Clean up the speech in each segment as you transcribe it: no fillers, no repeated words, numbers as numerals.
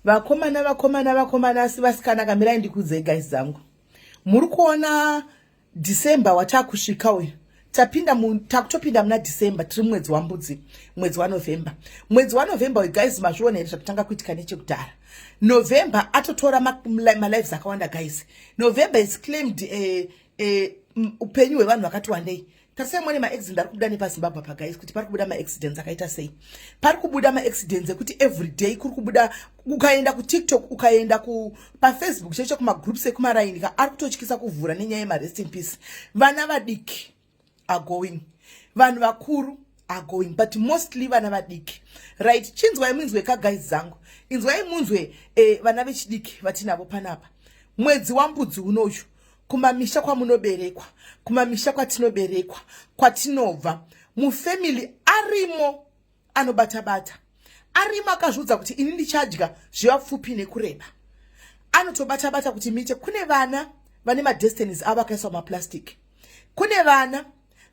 Vakomana, vakomana, vakomana, asi vasikana, kamirai ndikuudzei, guys dzangu. Muri kuona December watakusvika uyu, tapinda, takutopinda muna December, tiri mwedzi waMbudzi, mwedzi waNovember. Mwedzi waNovember uyu, guys, mazviona here zvakutanga kuitika nechekudhara? November atotora malives akawanda, guys. November is claimed upenyu hwevanhu vakati wandei. Tarisai muone maaccident ari kubuda nepaZimbabwe pa, guys, kuti pari kubuda maaccidents akaita sei. Pari kubuda maaccidents ekuti everyday kuri kubuda. Ukaenda kuTikTok, ukaenda paFacebook chaicho, kumagroups ekumaraini ka, ari kutotyisa kuvhura nenyaya yemarest in peace. Vana vadiki are going, vanhu vakuru are going, but mostly vana vadiki, right? Chinzwai munzwe ka, guys dzangu, inzwai munzwe vana vechidiki vatinavo panapa. Mwedzi waMbudzi unoyu, kumamisha kwamunoberekwa, kumamisha kwatinoberekwa, kwatinobva, mufamily arimo anobata-bata, arimo akazviudza kuti ini ndichadya zvevapfupi nekureba, anotobata-bata kuti muite. Kune vana vane madestinies avo akaiswa mumaplastic, kune vana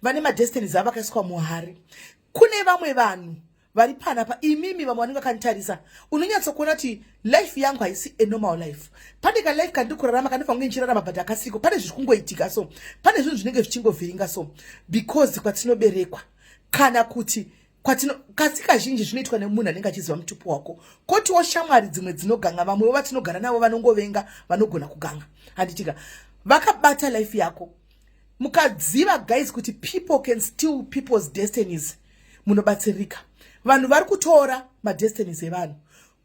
vane madestinies avo akaiswa muhari, kune vamwe vanhu vari panapa. Imimi vamwe vanenge vakanditarisa, unonyatsokuona kuti life yangu haisi anormal life. Pane kalife kandiri kurarama kandifanira kunge ndichirarama, but akasiko. Pane zviri kungoitika, so pane zvinhu zvinenge zvichingovhiringa, so because kwatinoberekwa kana kuti kwatino, kasi kazhinji zvinoitwa nemunhu anenge achiziva mutupo wako. Kotiwo shamwari dzimwe dzinoganga, vamwewo vatinogara navo vanongovenga, vanogona kuganga, handitika? Vakabata life yako. Mukaziva, guys, kuti people can steal people's destinies, munobatsirika. Vanhu vari kutora madestinies evanhu.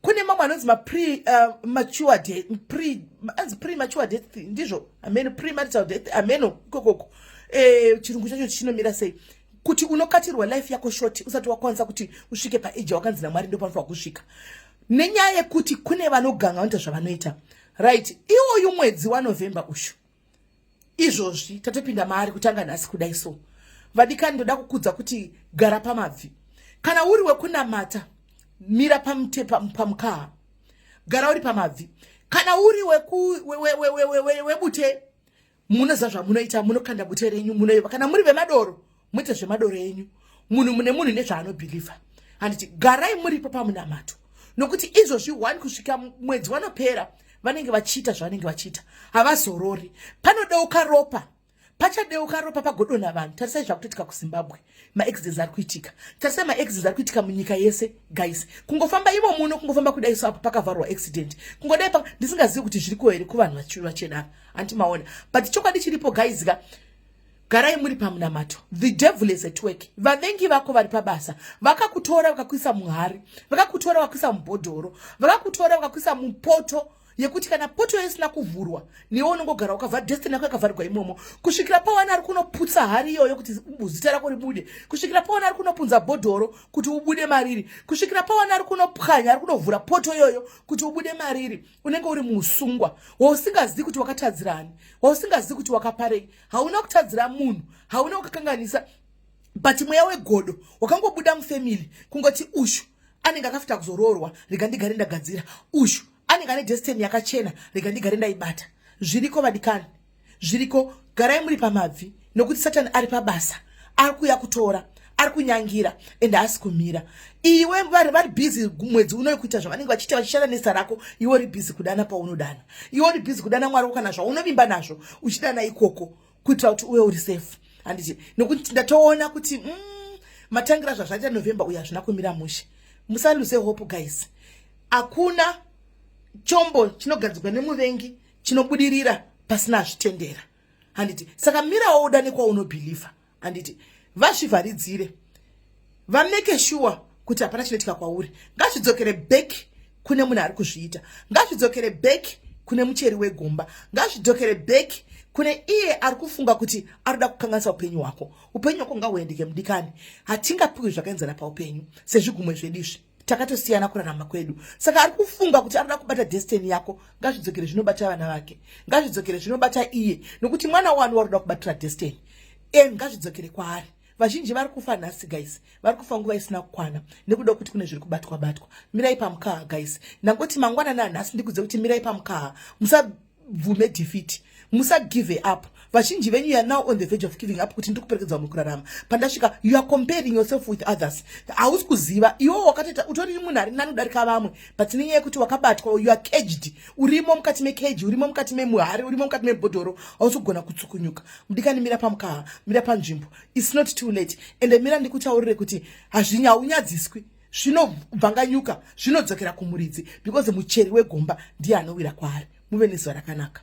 Kune mamwe anonzi mapre mature death, pre, anzi premature death, ndizvo, ameno, premarital death, ameno ikokoko. Chirungu chacho chinomira sei kuti unokatirwa life yako short usati wakwanisa kuti usvike paage wakanzi naMwari ndopanofanwa kusvika, nenyaya yekuti kune vanoganga, vanoita zvavanoita, right? Iwoyu mwedzi waNovember ushu, izvozvi tatopinda maari kutanga nhasi kudai. So vadikani, ndoda kukudza kuti gara pamabvi. Kana uri wekunamata, mira pamukaha, gara uri pamabvi. Kana uri webute, munoziva zvamunoita, munokanda bute renyu, munoiva. Kana muri vemadoro, muite zvemadoro enyu. Munhu mune munhu nezvaanobhilivha, handiti? Garai muripo pamunamato, nokuti izvozvi 1 kusvika mwedzi wanopera vanenge vachiita zvavanenge vachiita, havazorori. Panodeuka ropa, pachadeuka ropa, pagodonha vanhu. Tarisai zvakutoitika kuZimbabwe, maaccidents ari kuitika. Tarisai maaccidents ari kuitika munyika yese, guys. Kungofamba imo muno, kungofamba kudai so, apo pakavharwa accident, kungodai pa, ndisingazivi kuti zviriko here kuvanhu vachena, hanti maona? But chokwadi chiripo, guys ka, garai muri pamunamato. The devil is at work. Vavengi vako vari pabasa. Vakakutora vakakuisa muhari, vakakutora vakakuisa mubhodhoro, vakakutora vakakuisa mupoto yekuti kana poto isina kuvhurwa, newe unongogara wakavhara, destiny yako yakavharirwa imomo, kusvikira pawana ari kunoputsa hari iyoyo kuti zita rako ribude, kusvikira pawana ari kunopunza bhodhoro kuti ubude mariri, kusvikira pawana ari kunopwanya, ari kunovhura poto iyoyo kuti ubude mariri. Unenge uri muusungwa wausingazivi kuti wakatadzirani, wausingazivi kuti wakaparei. Hauna kutadzira munhu, hauna kukakanganisa, but mweya wegodo wakangobuda mufamily, kungoti ushu anenge akafita kuzoroorwa, rega ndigare ndagadzira. Ushu anenge ane destiny yakachena, rega ndigare ndaibata. Zviriko, vadikani, zviriko. Garai muri pamabvi, nokuti Satani ari pabasa, ari kuuya kutora, ari kunyangira, ende haasi kumira. Iwe vari busy mwedzi unoyo kuita zvavanenge vachiita, vachishanda nezita rako. Iwe uri busy kudana paunodana, iwe uri busy kudana Mwari kana zvaunovimba nazvo, uchidana ikoko kuitira kuti uve uri safe, handiti? Nokuti ndatoona kuti matangira zvazvaita November uyu hazvina kumira mushe. Musalose hope, guys. Hakuna chombo chinogadzirwa nemuvengi chinobudirira pasina zvitendera, handiti? Saka mirawo udane kwaunobhilivha, handiti? Vazvivharidzire, vamake sure kuti hapana chinoitika kwauri. Ngazvidzokere back kune munhu ari kuzviita, ngazvidzokere back kune mucheri wegomba, ngazvidzokere back kune iye ari kufunga kuti ari kuda kukanganisa upenyu hwako. Upenyu hwako ngahuendeke, mudikani. Hatingapiwi zvakaenzana paupenyu sezvigumwe zvedu izvi, takatosiyana kurarama kwedu. Saka ari kufunga kuti arikuda kubata destiny yako, ngazvidzokere zvinobata vana vake, ngazvidzokere zvinobata iye, nokuti mwana wani wari kuda kubatira destiny and ngazvidzokere kwaari. Vazhinji vari kufa nhasi, guys, vari kufa nguva isina kukwana nekuda kuti kune zviri kubatwa batwa. Mirai pamukaha, guys. Ndangoti mangwanani anhasi ndikudze kuti mirai pamukaha, musabvume defeat. Musagive up. Vazhinji venyu, you are now on the verge of giving up, kuti ndiri kuperekedza mukurarama pandasvika. You are comparing yourself with others. Hausi kuziva iwo wakatoita utori munhu ari nani kudarika vamwe, but nenyaya yekuti wakabatwa, you are caged, urimo mukati mecage, urimo mukati memuhari, urimo mukati mebhodhoro, hausi kugona kutsukunyuka. Mudikani, mira pamukaha, mira panzvimbo. It's not too late. Ende mira ndikutaurire kuti hazvinyaunyadziswi, zvinobvanganyuka, zvinodzokera kumuridzi, because mucheri wegomba ndiye anowira kwaari. Muve nezuva rakanaka.